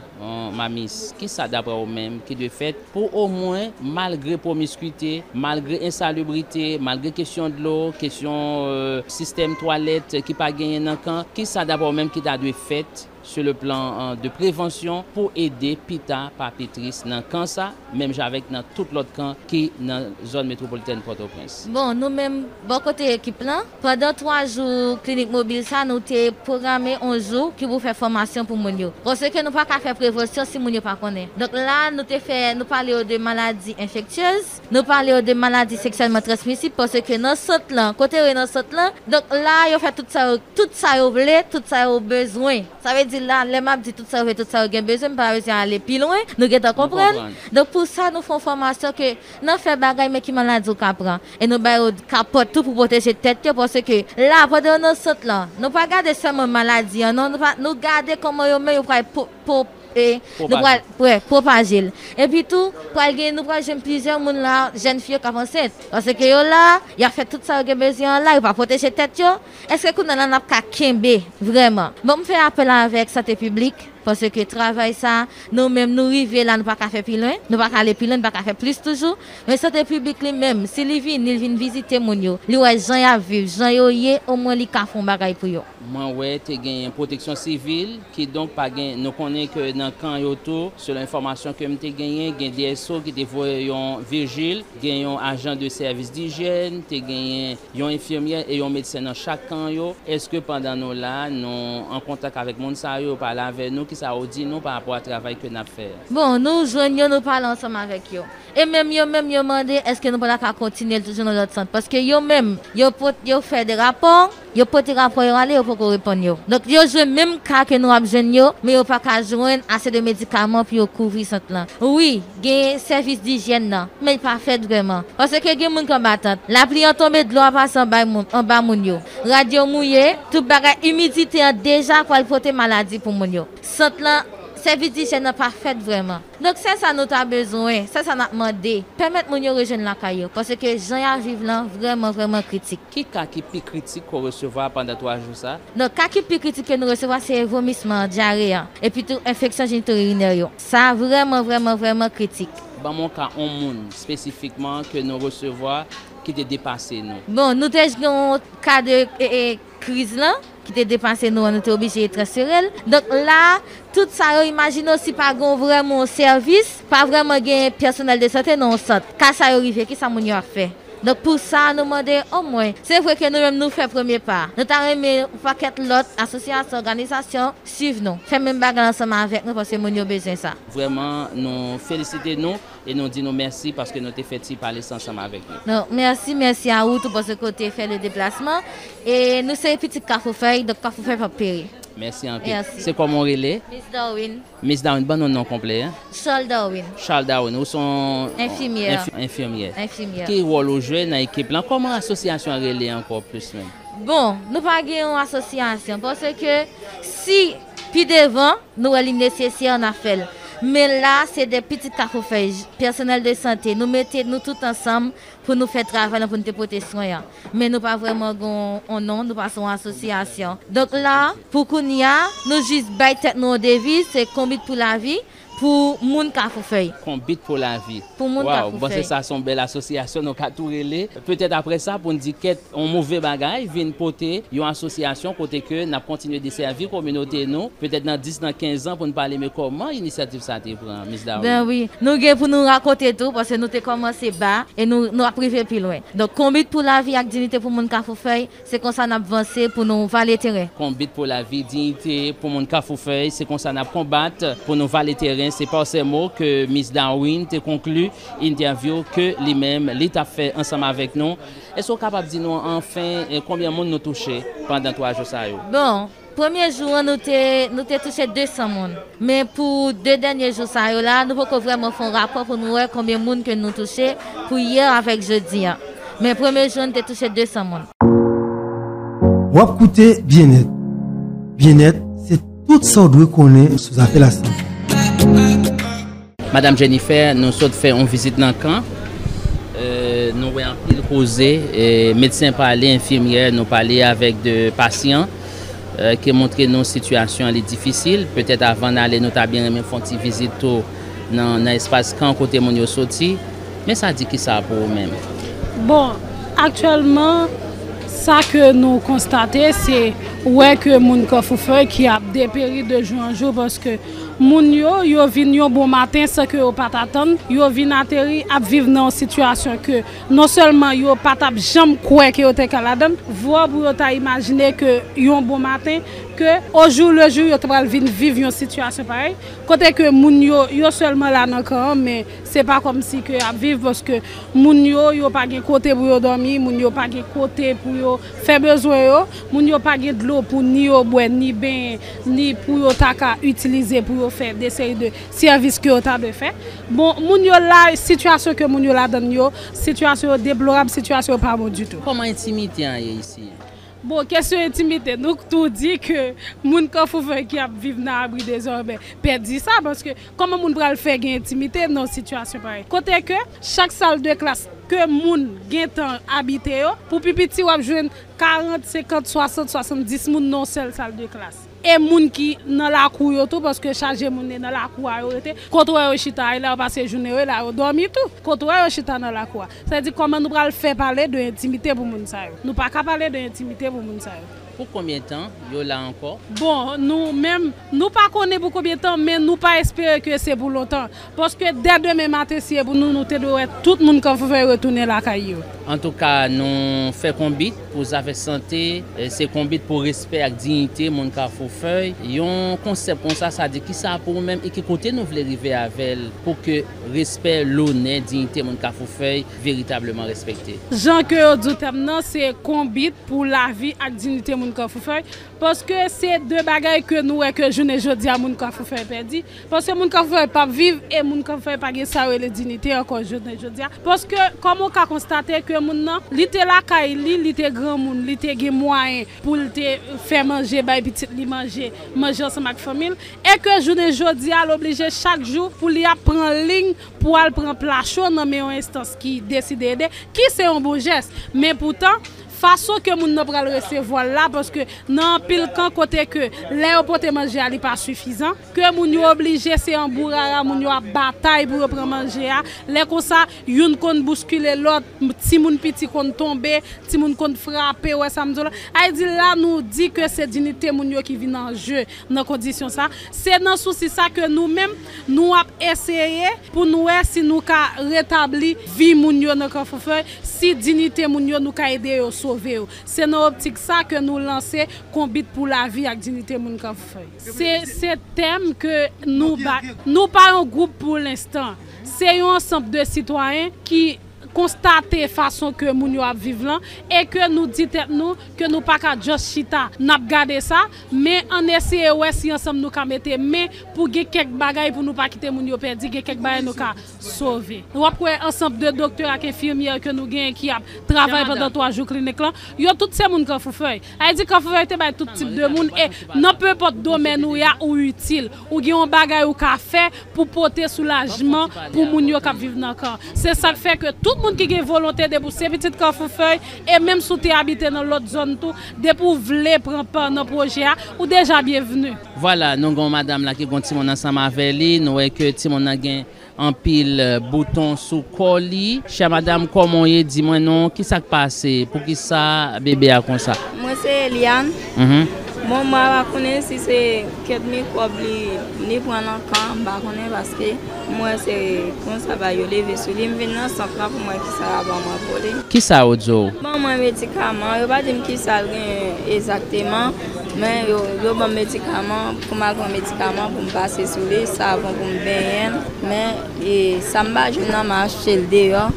Mamis, kisa daprè ou menm ki dwe fèt pou omwen, malgre pwomiskwite, malgre ensalibrite, malgre kesyon dlo, kesyon, euh, sistèm twalèt ki pa genyen nan kan, kisa daprè ou menm ki ta dwe fèt sur le plan, euh, de prevansyon pou ede pita pa pi tris nan kan sa, menm jan avèk nan tout lòt kan ki nan zòn metwopolitèn Pòtoprens? Bon, nou menm, bò kote ekip lan, pandan twa jou klinik mobil sa, nou te pwograme yon jou ki pou fè fòmasyon pou moun yo. Paske nou pa ka fè prevansyon si moun yo pa konnen. Donk la, nou te fè, nou pale yo de maladi enfektyez, nou pale yo de maladi seksyèlman transmisib, paske nan sant lan, kote yo ye nan sant lan, donk la, yo fè tout sa yo, tout sa yo vle, tout sa yo bezwen. Sa vle Sila, lè m ap di tout sa yo vle, tout sa yo gen bezwen, m pa bezwen ale pi lwen, nou gentan konprann. Donk, pou sa, nou fè yon fòmasyon ke nan fè bagay, men ki maladi w ka pran. E nou ba yo kapòt tou pou pwoteje tèt yo, paske la, pandan yo nan sant lan, nou pa gade sèlman maladi an, non, nou pa, nou gade kòman yo menm yo pral po-, po-, e, nou pral, wè, pwopaje l. Epi tou, pral gen, nou pral jwenn plizyè moun la, jèn fi yo k ap ansent. Paske yo la, y ap fè tout sa yo gen bezwen an la, yo pa pwoteje tèt yo. Èske kounye a la n ap ka kenbe vrèman? Bon, m fè apèl avèk sante piblik, paske travay sa, nou menm nou rive la, nou pa ka fè pi lwen, nou pa ka ale pi lwen, nou pa ka fè plis toujou. Men sante piblik li menm, si li vini, li vin vizite moun yo, li wè jan y ap viv, jan yo ye, omwen li ka fè yon bagay pou yo. Mwen wè te genyen pwoteksyon sivil, kidonk pa gen, nou konnen ke nan kan yo tou, selon enfòmasyon ke m te genyen, gen D S O ki te voye yon vijil, gen yon ajan de sèvis dijyèn, te genyen yon enfimyè e yon medsen nan chak kan yo. Èske pandan nou la, nou an kontak avèk moun sa yo, yo pale avè nou, kisa yo di nou pa rapò a travay ke n ap fè a? Bon, nou jwenn yo, nou pale ansanm avèk yo. E menm yo menm, yo mande èske nou pa ta ka kontinye l toujou nan lòt sant. Paske yo menm, yo pot, yo fè de rapò, yo pote rapò yo ale, yo poko reponn yo. Donk, yo jwenn menm ka ke nou ap jwenn yo, men yo pa ka jwenn ase de medikaman pou yo kouvri sant lan. Wi, gen sèvis dijyèn nan, men l pa fèt vrèman. Paske gen moun ki anba tant. Lapli an tonbe, dlo a pase anba moun, anba moun yo. Rad yo mouye, tout bagay, imidite an deja pral pote maladi pou moun yo. Sant lan, sèvis dijyèn nan pa fèt vrèman. Donk, sèl sa nou ta bezwen, sèl sa n ap mande, pèmèt moun yo rejwenn lakay yo, paske jan y ap viv lan vrèman, vrèman kritik. Ki ka ki pi kritik ke w resevwa pandan twa jou sa? Donk, ka ki pi kritik ke nou resevwa, se vomisman, dyare an, epi tou enfeksyon jenitoirinè yo. Sa vrèman, vrèman, vrèman kritik. Ban m yon ka yon moun espesifikman ke nou resevwa ki te depase nou. Bon, nou te gen yon ka de, e, e, kriz lan ki te depase nou an, nou te oblije transfere l. Donk la, tout sa yo, imajine w si pa gen vrèman yon sèvis, pa vrèman gen pèsonèl de sante nan yon sant. Ka sa yo rive, kisa moun yo ap fè? Donk pou sa, nou mande omwen, se vre ke nou menm nou fè premye pa. Nou ta renmen yon pakèt lòt asosyasyon, òganizasyon swiv nou, fè menm bagay ansanm avèk nou, paske moun yo bezwen sa. Vrèman, nou felisite nou. E nou di nou mèsi paske nou te fè ti pale sa ansanm avèk nou. Non, mèsi, mèsi a ou tou paske w te fè le deplasman. E nou se pitit Kafou Fèy, donk Kafou Fèy p ap peri. Mèsi anpil. Mèsi. Se kòman w rele? Miss Darwin. Miss Darwin, ban nou non konplè an. Charles Darwin. Charles Darwin, ou se yon enfimyè. Enfi-, enfimyè. Enfimyè. Ki wòl ou jwe nan ekip lan? Kòman asosyasyon an rele ankò plis menm? Bon, nou pa gen yon asosyasyon paske si pi devan, nou wè li nesesè, n ap fè l. Men la, se de pitit Kafou Fèy, pèsonèl de sante, nou mete nou tout ansanm pou nou fè travay lan, pou nou te pote swen an. Men nou pa vrèman gen yon non, nou pa se yon asosyasyon. Donk la, pou kounye a, nou jis bay tèt nou yon deviz, se Konbit pou lavi, pou moun Kafou Fèy. Konbit pou lavi. Pou moun Kafou Fèy. Waw, m panse sa se yon bèl asosyasyon, nou ka tou rele. Petèt apre sa, pou n di kèt yon move bagay vin pote yon asosyasyon kote ke n ap kontinye desèvi kominote nou, petèt nan dis, nan kenz an, pou n pale, men kòman inisyativ sa te pran, Miss Darwin? Ben wi, nou gen pou nou rakonte tou, paske nou te kòmanse ba, e nou, nou ap rive pi lwen. Donk, Konbit pou lavi ak diyite pou moun Kafou Fèy, se konsa n ap vanse pou nou vale teren. Konbit pou lavi, diyite pou moun Kafou Fèy, se konsa n ap konbat pou nou vale teren. Se pa sèlman ke Miss Darwin te konkli entèvyou ke li menm, li t ap fè ansanm avèk nou. Èske w kapab di nou anfen, eh, konbyen moun nou touche pandan twa jou sa yo? Bon, premye jou an, nou te, nou te touche de san moun. Men pou de dènye jou sa yo la, nou poko vrèman fè yon rapò pou nou wè konbyen moun ke nou touche pou yè avèk jodi an. Men premye jou an, nou te touche de san moun. W ap koute Byennèt. Byennèt, se tout sa w dwe konnen sou zafè lasante. Madam Jennifer, nou sot fè yon vizit nan kan. Euh, nou wè anpil koze, euh, medsen pale, enfimyè, nou pale avèk de pasyan, euh, ki montre nou sitiyasyon an li difisil. Petèt avan n ale, nou ta byen renmen fè yon ti vizit tou nan, nan espas kan kote moun yo soti. Men sa di kisa pou ou menm? Bon, aktyèlman, sa ke nou konstate, se wè ke moun Kafou Fèy ki ap deperi de jou an jou, paske moun yo, yo vin yon bon maten san ke yo pa t atann, yo vin ateri ap viv nan yon sitiyasyon ke non sèlman yo pa t ap janm kwè ke yo te ka ladan, vwa pou yo ta imajine ke yon bon maten, ke o jou le jou yo ta pral vin viv yon sitiyasyon parèy, kote ke moun yo, yo sèlman la nan kan an, men se pa kòmsi ke y ap viv, paske moun yo, yo pa gen kote pou yo dòmi, moun yo pa gen kote pou yo fè bezwen yo, moun yo pa gen dlo pou ni yo bwè, ni benyen, ni pou yo ta ka itilize pou yo fè de seri de sèvis ke yo ta dwe fè. Bon, moun yo la, sitiyasyon ke moun yo ladann yo, sitiyasyon yo deplorab, sitiyasyon yo pa bon ditou. Kòman entimite an ye isi? Bon, kesyon entimite, nou tou di ke moun Kanfoufèy ki ap viv nan abri dezòmè pèdi sa, paske kòman moun pral fè gen entimite nan sitiyasyon parèy? Kote ke chak sal de klas ke moun gentan abite yo, pou pi piti w ap jwenn karant, senkant, swasant, swasanndis moun nan yon sèl sal de klas. E moun ki nan lakou yo tou, paske chaje moun nan lakou a yo rete. Kote w wè yo chita a, e la yo pase jounen yo, e la yo dòmi tou. Kote w wè yo chita nan lakou a. Sa vle di kòman nou pral fè pale de entimite pou moun sa yo? Nou pa ka pale de entimite pou moun sa yo. Pou konbyen tan yo la ankò? Bon, nou menm, nou pa konnen pou konbyen tan, men nou pa espere ke se pou lontan. Paske dè demen maten, si e pou nou, nou te dwe wè tout moun Kanfoufèy retounen lakay yo. Antouka, nou fè konbit pou zafè sante, e se konbit pou respè ak diyite moun Kanfoufèy. Yon konsèp konsa, sa di kisa pou ou menm e ki kote nou vle rive avè l pou ke respè, lonè, diyite moun Kanfoufèy veritableman respekte? Jan ke yo di w tèm nan, se konbit pou lavi ak diyite moun Kanfoufèy. Paske se de bagay ke nou wè ke jounen jodi a moun Kanfoufèy pèdi. Paske moun Kanfoufèy p ap viv e moun Kanfoufèy pa gen sa yo rele diyite ankò jounen jodi a. Paske kòman w ka konstate ke moun nan, li te lakay li, li te granmoun, li te gen mwayen pou l te fè manje, bay pitit li manje, manje ansanm ak fanmi l, e ke jounen jodi a, l oblije chak jou pou li ap pran liy pou al pran pla cho nan men yon enstans ki deside ede, ki se yon bon jès. Men poutan, fason ke moun nan pral resevwa l la, paske nan anpil kan kote ke lè yo pote manje a, li pa sifizan, ke moun yo oblije se an bourara, moun yo ap batay pou yo pran manje a. Lè konsa, youn konn bouskile lòt, timoun piti konn tonbe, timoun konn frape, wè sa m di w la. Sa vle di la, nou di ke se diyite moun yo ki vin an je nan kondisyon sa. Se nan sousi sa ke nou menm, nou ap eseye pou nou wè si nou ka retabli vi moun yo nan Kanfoufèy, si diyite moun yo, nou ka ede yo sove yo. Se nan optik sa ke nou lanse konbit pou lavi ak diyite moun Kanfoufèy. Se, se tèm ke nou ba, nou pa yon gwoup pou lenstan. Se yon ansanm de sitwayen ki konstate fason ke moun yo ap viv lan e ke nou di tèt nou ke nou pa ka just chita, n ap gade sa, men ann eseye wè si ansanm nou ka mete men pou gen kèk bagay pou nou pa kite moun yo pèdi, gen kèk bagay nou ka sove. W ap wè ansanm de doktè ak enfimyè ke nou genyen ki ap travay pandan twa jou klinik lan, yo tout se moun Kanfoufèy. Sa vle di Kanfoufèy te bay tout tip de moun e nan nenpòt domèn ou ye a, ou itil. Ou gen yon bagay ou ka fè pou pote soulajman pou moun yo k ap viv nan kan. Se sa k fè ke tout moun ki gen volonte, depi w se pitit Kanfoufèy, e menm si w te abite nan lòt zòn tou, depi w vle pran pa nan pwojè a, ou deja byenvni. Vwala, nou gen yon madanm la ki gen yon timoun ansanm avè li. Nou wè ke timoun nan gen anpil, eh, bouton sou kò li. Chè madanm, kòman w ye? Di mwen non, ki sa k pase? Poukisa bebe a konsa? Mwen se Eliane. Mhm. Bon, mwen pa konnen si se kèk mikwòb li, li pran nan kan, m pa konnen paske m wè se konsa ba yo leve sou li. M vin nan sant lan pou m wè kisa y a ban mwen pou li. Kisa yo di w? Ban mwen medikaman, yo pa di m kisa l genyen egzakteman, men yo, yo ban m medikaman pou m al pran medikaman pou m pase sou li, savon pou m benyen l, men, e, sa m pa jwenn nan m achte l deyò,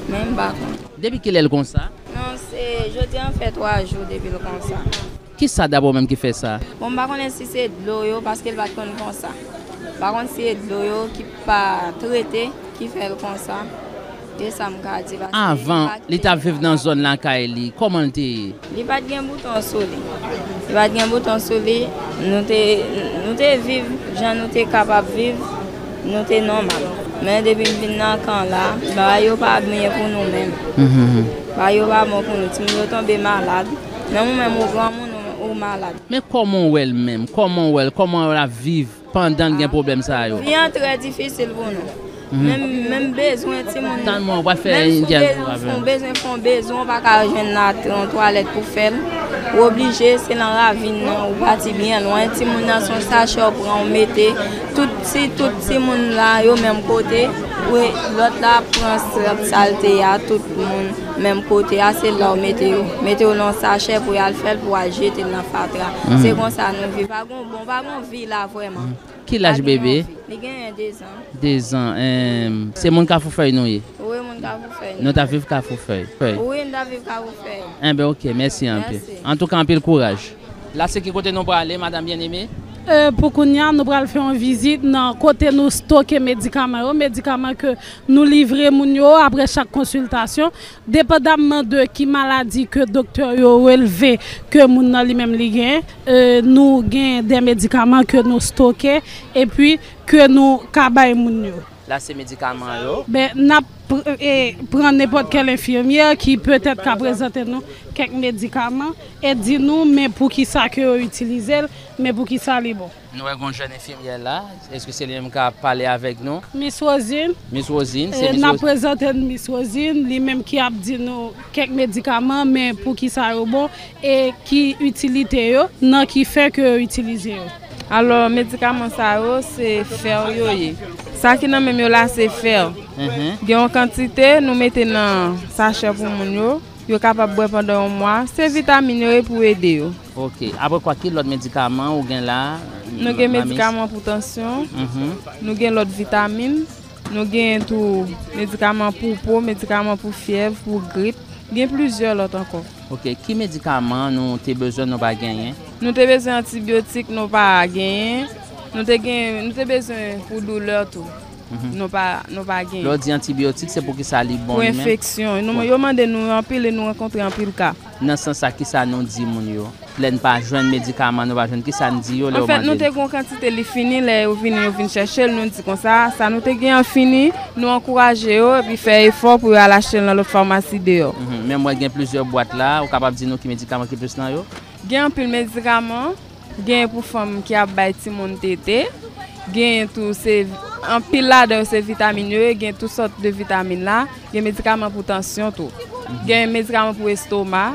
men m pa konnen. Depi kilè l konsa? Non, se jodi a fè twa jou depi l konsa. Kisa daprè w menm ki fè sa? Bon, m pa konnen si se dlo yo, paske l pa t konn konsa. M pa konn si se dlo yo ki pa trete ki fè l konsa. Se sa m ka di, paske avan, li t ap viv nan zòn lakay li, kòman l te ye? Li pa t gen bouton sou li. Li pa t gen bouton sou li. Nou te, nou te viv jan nou te kapab viv. Nou te nòmal. Men depi m vin nan kan la, bagay yo pa byen pou nou menm. Mhm. Bagay yo pa bon pou nou. Timoun yo tonbe malad. Menm ou menm ou granmoun, ou, ou malad. Men kòman w wè l menm? Kòman w wè l? Kòman l ap viv pandan l gen pwoblèm sa yo? Vi an trè difisil pou nou. Mhm. Menm, menm bezwen timoun. Tann mwen, w ap fè yon djèz avè m. Menm si w bezwen fè yon bezwen, w pa ka jwenn nan yon twalèt pou fè l. Ou oblije, se nan ravin nan, ou pati byen lwen. Timoun nan se yon sachè w pran, ou mete. Tout ti, tout timoun la, yo menm kote. Wi, lòt la ap pran sal, salte a, tout moun menm kote a, se la w mete yo. Mete yo nan yon sachè pou y al fè l, pou y al jete l nan fatra. Mhm. Se konsa nou viv. Pa gon bon, pa gon vi la vrèman. Mhm. Ki laj bebe? Li genyen dezan. Dezan. Em, se moun Kafoufèy nou ye? Wi, moun Kafoufèy. Nou t ap viv Kafoufèy? Wi, nou t ap viv Kafoufèy. Enben, oke, mèsi anpil. Mèsi. Antouka, anpil kouraj. La se ki kote nou prale, madanm Bien-Aimé? E, pou kounye a, nou pral fè yon vizit nan kote nou stoke medikaman yo, medikaman ke nou livre moun yo apre chak konsiltasyon. Depandamman de ki maladi ke doktè yo relve ke moun nan li menm li gen, e, nou gen de medikaman ke nou stoke epi ke nou ka bay moun yo. La se medikaman yo. Ben, n ap pr- e, pran nenpòt kèl enfimyè ki petèt ka prezante nou kèk medikaman e di nou men pou ki sa ke yo itilize l, men pou ki sa li bon. Nou wè gon jèn enfimyè la, èske se li menm k ap pale avèk nou? Miss Rosine. Miss Rosine, se E, Miss n ap Rosine. Prezante n Miss Rosine, li menm ki ap di nou kèk medikaman, men pou ki sa yo bon e ki itilite yo, nan ki fè ke yo itilize yo. Alò, medikaman sa yo, se fè yo ye. Sa ki nan men m yo la, se fè. Mhm. Gen yon kantite, nou mete nan sachè pou moun yo. Yo kapab bwè pandan yon mwa. Se vitamin yo ye pou ede yo. Ok. Apre kwa, ki lòt medikaman ou gen la? Nou gen Mamis? Medikaman pou tansyon. Mhm. Nou gen lòt vitamin. Nou gen tou medikaman pou po, medikaman pou fyèv, pou grip. Gen plizyè lòt ankò. Ok, ki medikaman nou te bezwen nou pa genyen? Nou te bezwen antibyotik, nou pa genyen. Nou te gen, nou te bezwen pou doulè tou. Mhm. Nou pa, nou pa genyen. Lè w di antibyotik, se pou ki sa li bon Pou li menm? Enfeksyon. Nou, Bon. Yo mande nou anpil e nou rankontre anpil ka. Nan sans sa, ki sa nou di moun yo? Lè n pa jwenn medikaman, nou pa jwenn, ki sa n di yo lè yo Anfèt, mande nou n? Te gen yon kantite li fini, lè yo vini, yo vin chèche l, nou di konsa, sa nou te gen an fini, nou ankouraje yo, epi fè efò pou yo al achte l nan lòt famasi deyò. Mhm. Men mwen gen plizyè bwat la, ou kapab di nou ki medikaman ki plis nan yo? Gen anpil medikaman, gen pou fanm ki ap bay timoun tete, gen tou se, anpil ladan yo se vitamin yo ye, gen tout sòt de vitamin la, gen medikaman pou tansyon tou. Mhm. Gen medikaman pou estoma,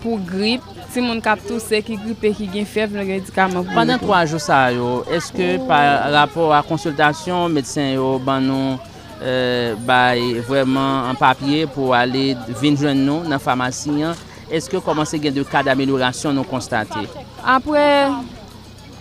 pou grip, timoun k ap touse, ki gripe, ki gen fyèv, nou gen medikaman pou yo Pandan tou. Twa jou sa yo, èske pa rapò a konsiltasyon medsen yo ban nou, e, bay vrèman an papye pou ale vin jwenn nou nan famasi an, èske kòmanse gen de ka d'amelyorasyon nou konstate? Apre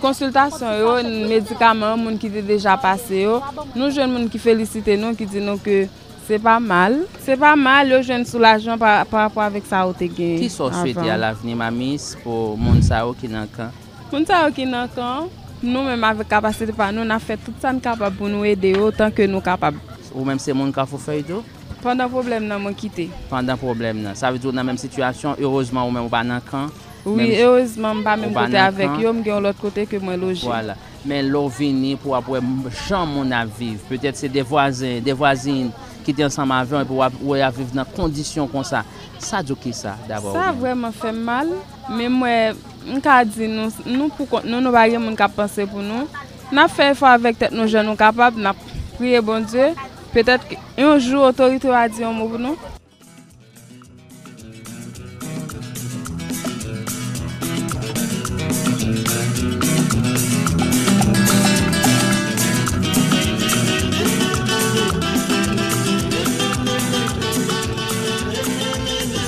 konsiltasyon yo, medikaman yo, moun ki te deja pase yo, nou jwenn moun ki felisite nou, ki di nou ke se pa mal. Se pa mal, yo jwenn soulajman pa, pa rapò avèk sa yo te gen Ki sa w swete avan. A lavni, Mamis, pou moun sa yo ki nan kan? Moun sa yo ki nan kan, nou menm avèk kapasite pa nou, n ap fè tout sa n kapab pou nou ede yo otan ke nou kapab. Ou menm se moun Kafou Fèy tou? Pandan pwoblèm nan, mwen kite. Pandan pwoblèm nan. Sa vle di w nan menm sitiyasyon, erezman ou menm ou pa nan kan. Wi, Menm erezman, m pa ou menm pa kote nan avèk kan. Yo, m gen yon lòt kote ke mwen loje. Vwala. Men lè w vini pou w ap wè m- jan moun ap viv, petèt se de vwazen, de vwazin ki te ansanm avè w epi w ap wè y ap viv nan kondisyon konsa. Sa di w kisa, dabò? Sa ou menm? Vrèman fè m mal, men mwen, m ka di nou, nou pou kont nou, nou pa gen moun k ap panse pou nou. N ap fè efò avèk tèt nou jan nou kapab, n ap priye Bondye. Petèt yon jou otorite yo a di yon mo pou nou.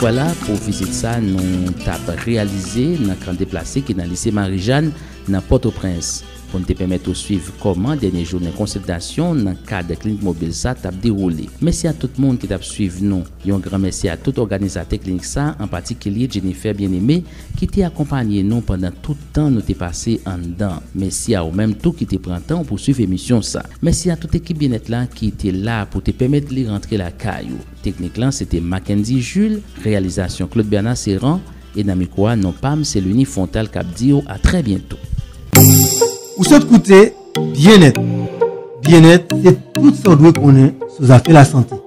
Vwala pou vizit sa nou t ap reyalize nan kan deplase ki nan lise Marijàn nan Pòtoprens. Pou n te pèmèt ou swiv kòman dènye jounen konsiltasyon nan kad klinik mobil sa t ap dewoule. Mèsi a tout moun ki t ap swiv nou. Yon gran mèsi a tout òganizatè klinik sa, an patikilye Jennifer Bien-Aimé, ki te akonpanye nou pandan tout tan nou te pase anndan. Mèsi a ou menm tou ki te pran tan w pou swiv emisyon sa. Mèsi a tout ekip Byennèt la ki te la pou te pèmèt li rantre lakay ou. Teknik lan se te Mackendy Jules, reyalizasyon Claude Bernard Serran, e nan mikwo a, non pa m se Luny Fontal k ap di w a trè byento. Ou sot koute Byennèt. Byennèt, se tout sa w dwe konnen sou zafè lasante.